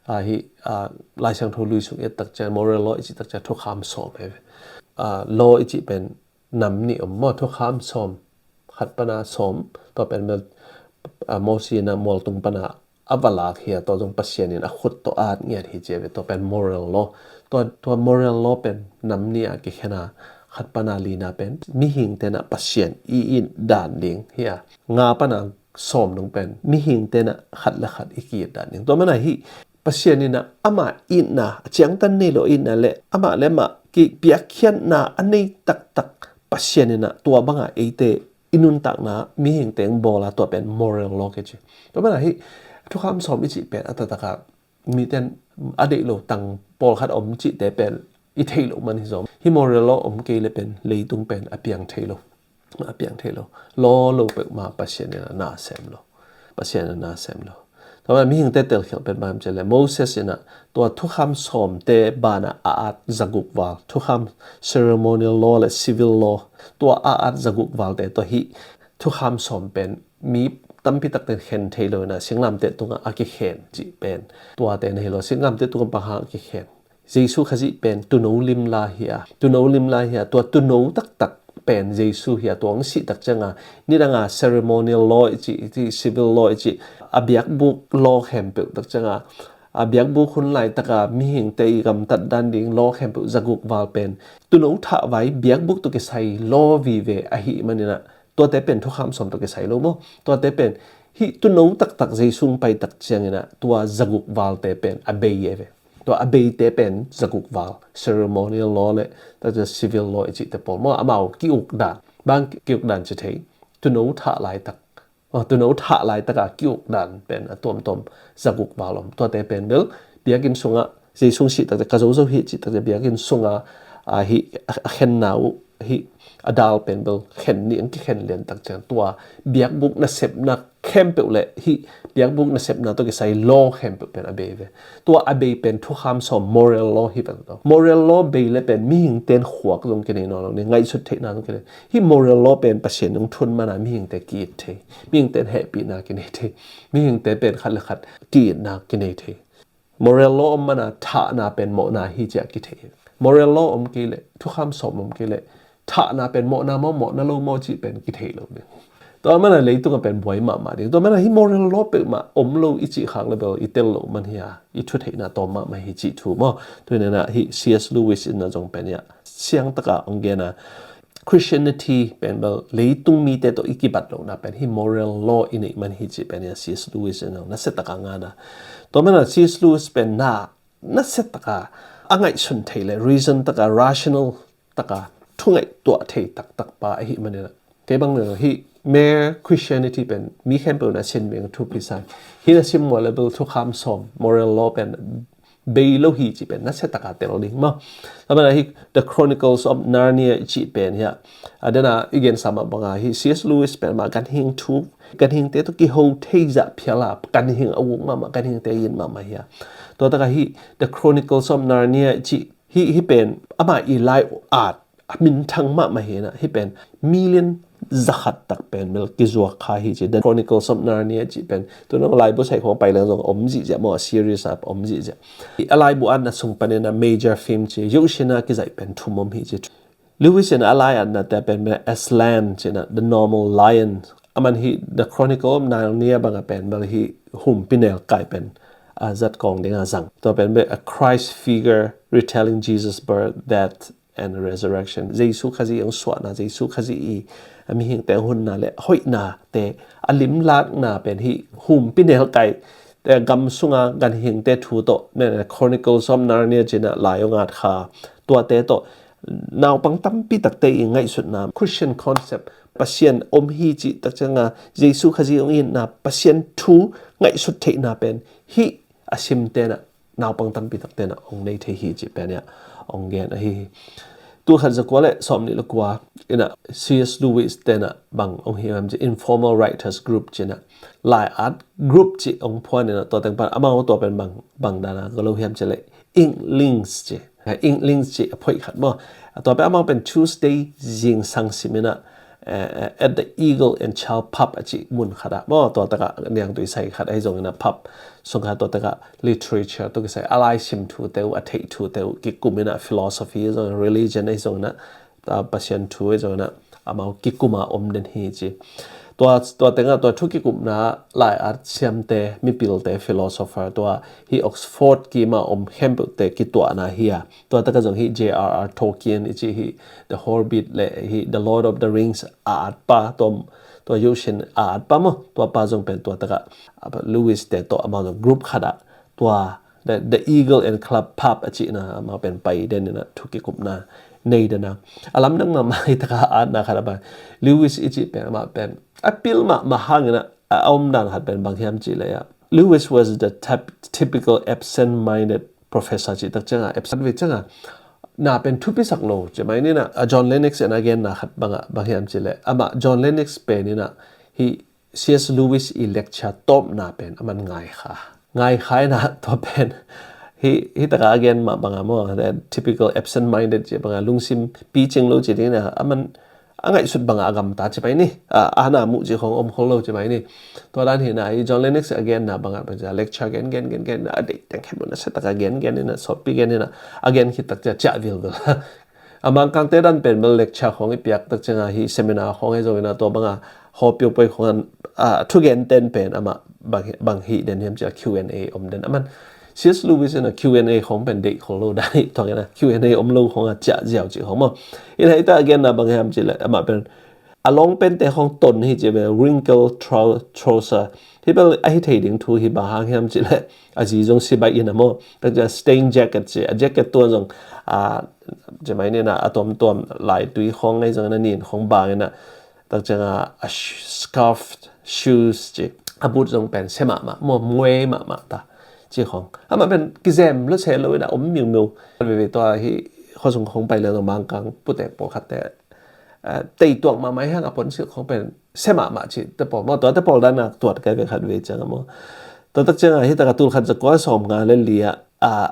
a, hi, a, Lai Siangtho lui sung i et tak ciang moral law i cih tak ciang thukham sawm hi ve. A, law i cih pen nam nih om maw, thukham sawm, khat pana sawm, tua pen bel, a, Mosi in a mualtung pana a va lak hi a, tua zong Pasian in a khut tawh a at ngiat hi ci ve, tua pen moral law. Tua, tua moral law pen nam nih a kikhen a, khat pana lina pen mihingte in a Pasian i it dan ding hi a, nga pana sawm dong pen mihingte in a khat le khat i ki-it dan ding. Tua mana hi Pasian in a ama itna, a ciangtan nei lo itna le amah le amah kipiakkhiatna a nei taktak Pasian in a tua banga eite i nuntakna mihingte ong bawl a, tua pen moral law kici. Tua mana hi thukham sawm i cih pen a taktak a mite in a deih lo tang pawlkhat om cihte pen i theih loh man hi zong, hi moral law om kei le pen leitung pen a piang thei lo. A piang thei lo. Law lo peuhmah Pasian in a na sem lo. Pasian in a na sem lo. Tua mana mihingte telkhialh pen bang hiam cih le Moses in a tua thukham sawmte banah a at zaguk val, thukham ceremonial law le civil law, tua a at zaguk valte tawh hi thukham sawm pen mi tampi takte in khen thei lo in a singlamteh tungah a kikhen cih pen tuate na hi lo, singlamteh tungah bang hang a kikhen. Jesu Khazih pen tuuno limla hi a, tuuno limla hi a, tua tuuno taktak pen Jesu hi a, tua ong sih tak cianga nidanga ceremonial law i cih, i cih civil law i cih, a biakbuk law khempeuh tak cianga, a biakbuk hun laitaka mihingte i gamtat dan ding law khempeuh zaguk val pen tuuno thah vai biakbuk tawh kisai law vive ahih manin a, tuate pen thukham sawm tawh kisai lo maw? Tuate pen hih tuuno taktak Jesu ong pai tak ciangin a tua zaguk valte pen a bei e ve. Tua a beite pen zaguk val, ceremonial law le, tua civil law i cihte pawl maw, amau ki-uk dan. Bang ki-uk dan ci thei? Tuuno thah laitak. Aw, tuuno thah laitaka ki-uk dan pen a tuamtuam zaguk val om. Tuate pen bel biakinn sungah Jesu ong sih takte ka zo zo hi cih takte biakinn sunga, a, hi, a, a khenna uh hi, a dal pen bel khen ni ang kikhen lian tak ciang tua biakbuk nasepna khempeuh le hih biakbuk nasepna tawh kisai law khempeuh pen a bei ve. Tua a bei pen thukham sawm moral law hi pen tawh. Moral law bei le pen mihingte in khuak zong kinei nawn lo ni, ngaihsut theihna zong kinei. Hih moral law pen Pasian ong thun mana mihingte ki-it thei. Mihingte in hehpihna kinei thei. Mihingte pen khat le khat ki-itna kinei thei. Moral law om mana thahna pen mawhna hi ci a kithei. Moral law om kei le, thukham sawm om kei le, thahna pen mawhna maw, mawhna lo maw cih pen kithei lo ding. Tua mana leitung a pen buai mahmah ding. Tua mana hi moral law peuhmah om lo i cih khak le bel i tel loh man hi a, i thutheihna tawm mahmah hi cih thu maw. Tua hi na hi C S Lewis in a zong pen hi a siang taka ong gen a, Christianity pen bel leitung mite tawh i kibat lohna pen hi moral law i neih man hi cih pen hi a C S Lewis in a zong nasia taka ngan a. Tua mana C S Lewis pen na nasia taka a ngaihsun thei le reason taka, rational taka thungaih tuah thei taktak pa ahih manin a, kei bang le hi mere Christianity pen mi khempeuh na sin veng thupi sa. Hi na sim mual le bel thukham sawm, moral law pen bei lo hi cih pen nasia taka tel ding maw. Tua mana hi The Chronicles of Narnia i cih pen hi a, a dena i gensa mah banga hi C S Lewis pen mah ganhing thu, ganhingte tawh kiho thei zah phial a, ganhing a uk mahmah, ganhingte a it mahmah hi a. Tua taka hi The Chronicles of Narnia i cih hi, hi pen ama i lai at a minthang mahmah hi na, hi pen million zakhat tak pen bel kizuak kha hi ci. The Chronicles of Narnia cih pen tu nong laibu sai khong pai leng zong om zihziah maw, a series a om zihziah. A laibu atna sung panin a major theme ci, yohsina kizaih pen thum om hi ci. Lewis in a lai atnate pen bel Aslan ci na, the normal lion. Aman hi The Chronicle of Narnia banga pen bel hi humpi nelkai pen a zat kawng dinga zang. Tua pen bel a Christ figure retelling Jesus' birth, death, and resurrection. Jesu Khazih ong suahna, Jesu Khazih i a mihingte hunna le hoihnate a limlakna pen hi humpi nelkai, te gam sunga ganhingte thu tawh, ne, ne, Chronicles of Narnia cih na lai ong at kha, tuate tawh naupang tampi takte i ngaihsutna, Christian concept, Pasian om hi cih tak cianga Jesu Khazih ong itna, Pasian thu ngaihsut theihna pen hi a simte na naupang tampi takte na ong nei thei hi cih pen hi a ong gen ahi hi. Tulkhat zakua le sawmnih le kua inah C S Lewis tenah bang ong hiam ci, informal writers group cinah lai-at group ci ong phuan inah tua teng pan amau tua pen bang, bang dana ka lo hiam ci le Inklings ci. Inklings ci a phoih khat maw. Tua pen amau pen Tuesday zingsang sim inah at the Eagle and Child Pub a ci mun khat ah maw. Tua takah niangtui sai khat ahi zong inah pub sung khat tua takah literature tua kisai a lai sim thu teu a theih thu teu kikum inah philosophy ahi zong religion ahi zong inah Pasian thu ahi zong inah amau kikuma om den hi ci. Tua, tua tengah tua thu kikupna lai-at siamte, mipilte, philosopher tua hi Oxford kima om khempeuhte kituahna hi a. Tua takah zong hi J R R Tolkien i ci hi The Hobbit le hi The Lord of the Rings a atpa tua, tua yosin a atpa maw. Tua pa zong pen tua takah Lewis te tawh amau zong group khat ah tua The, the Eagle and Child Pub a cihna amau pen pai den inah thu kikupna nei den a. A lamdang mahmah hi takah a atna khat a bang Lewis i cih pen amah pen a pil mahmah hang inah a omdan khat pen bang hiam cih le ah Lewis was the typ-, typical absent-minded professor cih tak ciangah absent ve ciangah na pen thupisak lo ci mai ninah a John Lennox in a genna khat bangah bang hiam cih le amah John Lennox pen inah hi C S Lewis i lecture tawpna pen a man ngaikha. Ngaikha inah tua pen hi, hi taka a gen mah banga maw, typical absent-minded ci banga lungsim picing lo ci ding inah a man a ngaihsut banga a gamta ci pai ni. A, a na muh ci khong om khol lo ci pai ni. Tua dan hi inah hi John Lennox a genna banga pen lecture gen, gen, gen, gen a deih teng khem lo na se taka gen, gen inah sawtpi gen inah a gen khit tak cia, ciah vilvel. A Mangkangte dan pen bel lecture khong i piak tak cianga hi seminar khong hi zongin a tua banga hawpiopoi khong an a thugen ten pen amah bang, bang hih den hiam cia Q and A om den a man. C S Lewis in a Q and A khong pen deih khong lo dan hi tuak in a Q and A om lo khong a ciah ziau cih khong maw. In a hita a genna bang hiam cih le amah pen a long pente khong ton hi ci bel wrinkle trou-, trouser. Hi bel a hi thei ding thu hi bang hang hiam cih le a zi zong si baih in a maw. Tak ciang staying jacket ci a jacket tua zong a ci mai ni na a tuamtuam lai tui khong ngai zong na nin khong bang in a tak ciang a, a sh-, scarf shoes ci a boot zong pen se mahmah maw muai mahmah ta ci khong. Amah pen kizem lo se lo in a om miumiu. Veve tua hi khuasung khong pai le zong Mangkang pute pawlkhatte tei tuak mahmah hiang a pon silh khong pen se mahmah ci te pawl maw tua te pawl dan a tuat kai ve khat ve ciang a maw. Tua tak ciang a hi taka tul khat zakua sawm nga le li a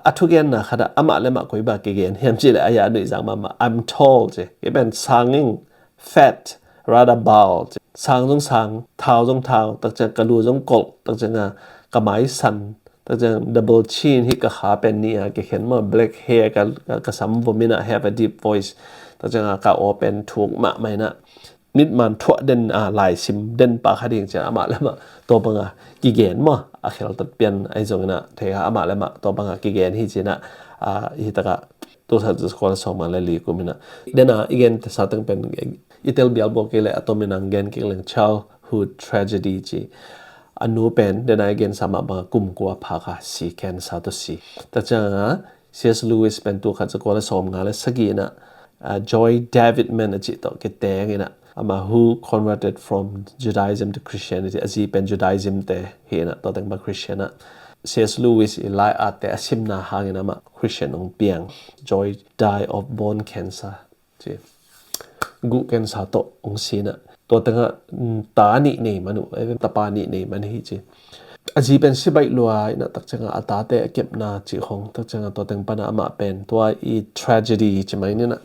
a thugenna khat a amah le mah koi ba kigen hiam ci le a ya nuih zang mahmah I'm tall ci. Kei pen sang ing fat rather bald ci. Sang zong sang thau zong thau tak ciang ka lu zong kolh tak ciang a ka mai san tak ciang double chin hi ka kha pen ni a kikhen maw black hair ka, ka, ka sam vom in a have a deep voice tak ciang a ka aw pen thuk mahmah in a mitman thuah den a laisim den pa kha ding ciang amah le mah tua banga kigen maw a kheltat pian ahi zongin a thei a amah le mah tua banga kigen hi ci in a hi taka tul khat zakua sawm nga le li kum in a den a i gen sa teng pen i tel bial bawk i le a tom in ang gen kik leng childhood tragedy ci. A nu pen den a i gen sa mah banga kum kua phak a si cancer tawh si. Tak ciang a C S Lewis pen tul khat zakua le sawm nga le sagih in a Joy Davidman a cih tawh kiteng in a amah who converted from Judaism to Christianity a zi pen Judaism te hi in a tua teng bang Christian a C S Lewis i lai-at te a simna hangin amah Christian ong piang. Joy die of bone cancer ci. Guh cancer tawh ong si in a tua tengah ta nih nei man uh tapa nih nei man hi ci. A zi pen si baih lua in a tak ciang a a tate a kepna ci khong tak ciang a tua teng pan a amah pen tua i tragedy ci mai ni na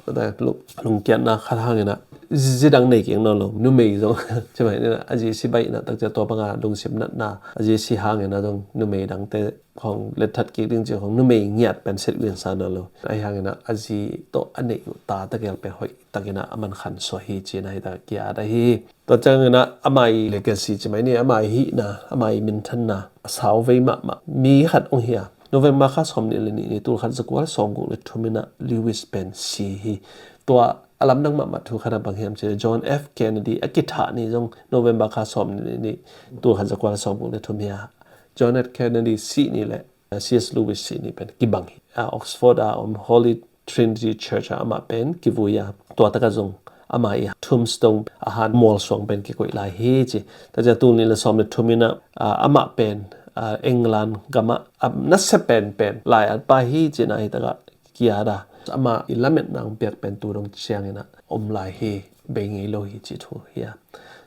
lungkiatna khat hangin a zi dang nei kik nawn lo numei zong ci mai ni na a zi si baih in a tak ciang tua banga lungsim natna a zi si hangin a zong numei dangte khong letthat kik ding ci khong numei ngiat pen set win sa nawn lo. Ahi hangin a a zi tawh a neih uh ta tegel pen hoih takin a a man khan suah hi ci in a hi ta kia da hi. Tua ciangin a amah i legacy ci mai ni amah i hihna amah i minthanna a sau vei mahmah mi khat ong hi a November kha sawm nih le nih ni tul khat zakua le sawm guk le thum in a Lewis pen si hi. Tua a lamdang mahmah thu khat a bang hiam ci le John F Kennedy a kithah ni zong November kha sawm nih ni tul khat zakua le sawm guk le thum hi a John F Kennedy si ni le C S Lewis si ni pen kibang hi a Oxford a om Holy Trinity Church ah amah pen kivui a tua taka zong amah i tombstone a han mualsuang pen kikoih lai hi ci. Tacia tul nih le sawm le thum in a amah pen England gamah a nasia penpen lai-at pa hi ci in a hi taka kia da Ama i lametna hong piak pen tu dong ciangin ah om lai hi, bei ngei lo hi cih thu hi a.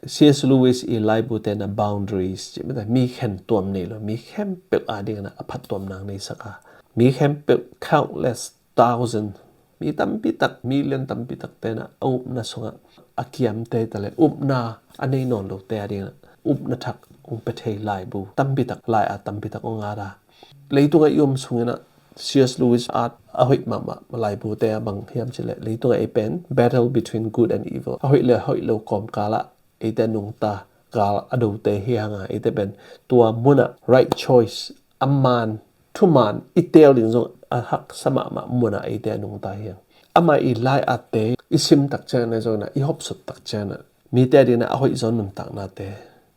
C S Lewis i laibute na boundaries cih mite, mi khen tuam nei lo, mi khempeuh adingin ah a phattuamna hong neisak a, mi khempeuh, countless thousand, mi tampi tak, million tampi tak ten ah a upna sungah a kiamte ta le upna a nei nawn lote adingin ah upna thak hong pia thei laibu tampi tak, lai-at tampi tak hong at a. Leitungah i om sungin ah C S Lewis at a hoih mahmah laibute ah bang hiam cih leh, leitungah ei pen battle between good and evil, a hoih le hoih lo kawmkal ah eite nungta, gal a dote hi hang a, eite pen tua munah right choice, a man, thuman i teel ding zong a haksa mahmah munah eite a nungta hi hang. Ama i lai-atte i sim tak ciangin ah, zongin ah i hopsut tak ciangin ah, mite adingin ah a hoih zaw nuntaknate,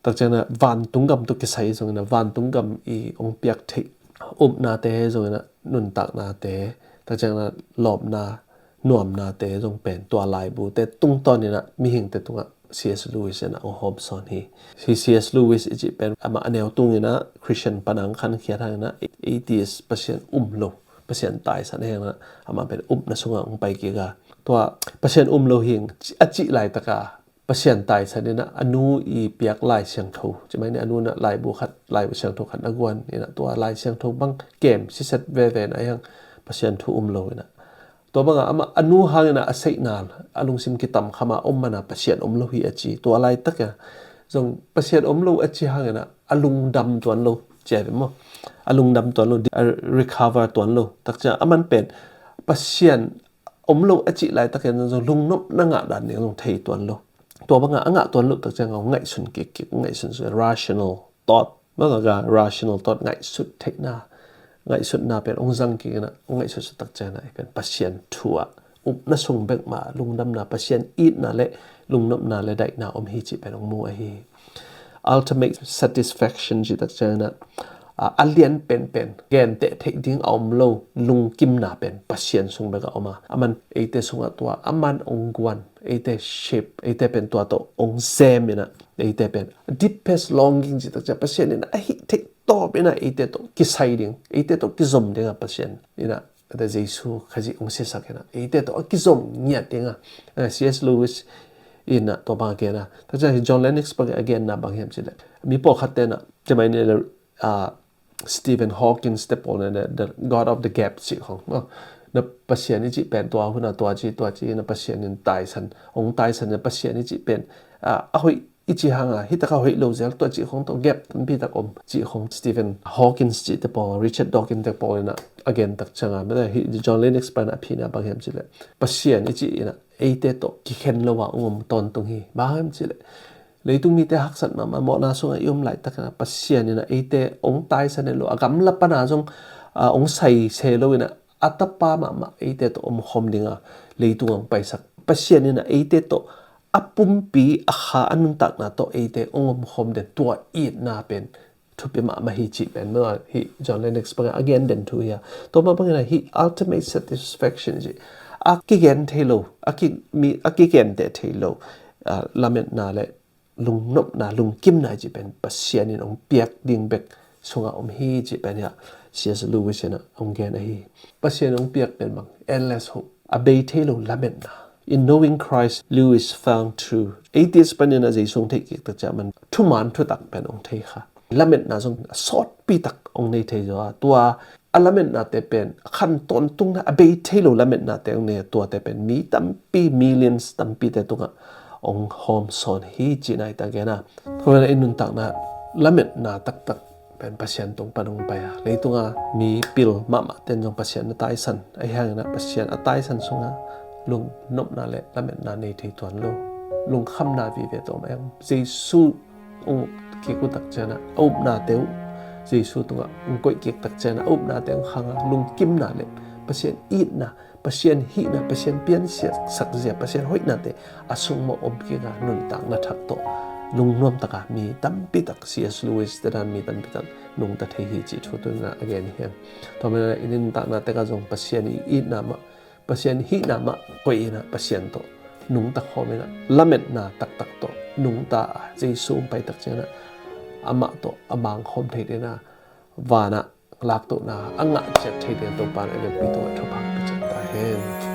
tak ciangin ah vantung gam tawh kisai zongin ah vantung gam i hong piak theih upnate, zongin ah nuntaknate, tak ciangin ah lawpna, nuamnate zong pen tua laibute tungtawnin ah mihingte tungah C S Lewis in ah hong hawmsawn hi. Hi C S Lewis i cih pen amah a neu tungin ah Christian pan a hong khankhiat hangin ah atheist, Pasian um lo, Pasian taisan hi hangin ah amah pen upna sungah hong pai kik a, tua Pasian um lo hi ing a cih laitak a Pasian taisan in ah a nu i piak Lai Siangtho, cih mai ni, a nu in ah laibu khat, Lai Siangtho khat na guan in ah tua Lai Siangtho bang kem siset veve in ah hi hang, Pasian thu um lo in ah. Tua bangah amah a nu hangin ah a seihna, a lungsim kitamkham a om man a Pasian om lo hi a ci. Tua laitak a zong Pasian om lo a ci hangin ah a lungdam tuan lo ci a ve maw. A lungdam tuan lo, a recover tuan lo. Tak ciang aman pen Pasian om lo a cih laitakin zong lungnopna ngah dan ding zong thei tuan lo. Tua bangah a ngah tuan loh tak ciang a hong ngaihsun kikkik, hong ngaihsun, rational thought, mah ka rational thought, ngaihsut theihna, ngaihsutna pen hong zang kik in ah, hong ngaihsutsut tak ciang a, ei pen Pasian thu ah upna sung bek mah lungdamna, Pasian itna le lungnopna le daihna om hi cih pen hong mu ahi. Ultimate satisfaction cih tak ciang a, a, a lian penpen, genteh theih ding a om lo lungkimna pen Pasian sung bek a om a, aman eite sungah tua, aman hong guan, eite shape, eite pen tua tawh hong sem in ah, eite pen deepest longing cih tak ciang Pasian in ah a hih theih tawp in ah eite tawh kisai ding, eite tawh kizom ding a Pasian in ah, ate Jesu Khazih hong siasak in ah eite tawh a kizom ngiat ding a. Eh, C S Lewis in ah tua bang a gen a. Tak ciang hi John Lennox bang a genna bang hiam cih leh, mi pawlkhat ten ah, cih mai ni le, ah, Stephen Hawkins te pawl na, the God of the gap cih khong, no? Na Pasian i cih pen tua hun a tua ci, tua ci, na Pasian in taisan, hong taisan, na Pasian i cih pen, ah, a hoih i cih hang a, hi tak a hoih lo zel tua cih khong tawh gap tampi tak om cih khong, Stephen Hawkins cih te pawl, Richard Dawkins te pawl in ah a gen tak ciang a, mete hi John Lennox pan a phina bang hiam cih leh, Pasian i cih in ah eite tawh kikhen lo a hong om tawntung hi. Bang hiam cih leh, leitung mite haksat mahmah mawhna sungah i om laitak in ah Pasian in ah eite hong taisan lo, a gamla pan a zong, ah, hong sai se lo in ah a tapa mahmah eite tawh omkhawm ding a leitung hong paisak Pasian in ah eite tawh a pumpi, a kha, a nuntakna tawh eite hong omkhawm den, tua itna pen thupi mahmah hi cih pen, no, hi John Lennox bang a gen den thu hi a. Tua mah bangin ah hi ultimate satisfaction cih a kigen thei lo, a ki, mi, a kigenteh thei lo, ah, lametna le lungnopna, lungkimna cih pen Pasian in hong piak ding bek sungah om hi cih pen hi a, C S Lewis in ah hong gen ahi. Pasian hong piak pen bang, endless hope, a bei thei lo lametna. In knowing Christ, Lewis found true. Atheist panin ah Jesu hong theih kik tak ciang aman thuman thutak pen hong thei kha. Lametna zong a sawtpi tak hong nei thei zaw a. Tua a lametnate pen a khan tawntungna, a bei thei lo lametnate hong nei a, tuate pen mi tampi, millions tampite tungah hong hawmsawn hi cih nai ta gen a. Tua in ah i nuntakna lametna taktak pen Pasian tung pan hong pai a, leitunga mi pil mahmah ten zong Pasian a taisan, ahi hangin ah Pasian a taisan sunga lungnopna le lametna nei thei tuan lo, lungkhamna vive tawh om em. Jesu hong kik uh tak ciang a, a upnate uh Jesu tungah hong koih kik tak ciang a, a upnate hong khang a, lungkimna le Pasian itna, Pasian hihna, Pasian piansiat sakzia, Pasian hoihnate a sung mah om kik a, nuntakna thak tawh lungnuam taka mi tampi tak, C S Lewis te dan mi tampi tak nungta thei hi cih thu tu-in ah a gen hi hang. Tua manin ah i nuntakna tek ah zong Pasian i itna mah, Pasian hihna mah koih in ah, Pasian tawh nungta khawm in ah, lametna taktak tawh nungta a, Jesu hong pai tak ciang a, amah tawh a mang khawm thei ding a, van ah laktohna a ngah ciat thei ding a Topa in a vekpi tungah thupha hong pia ciat ta hen. Amen.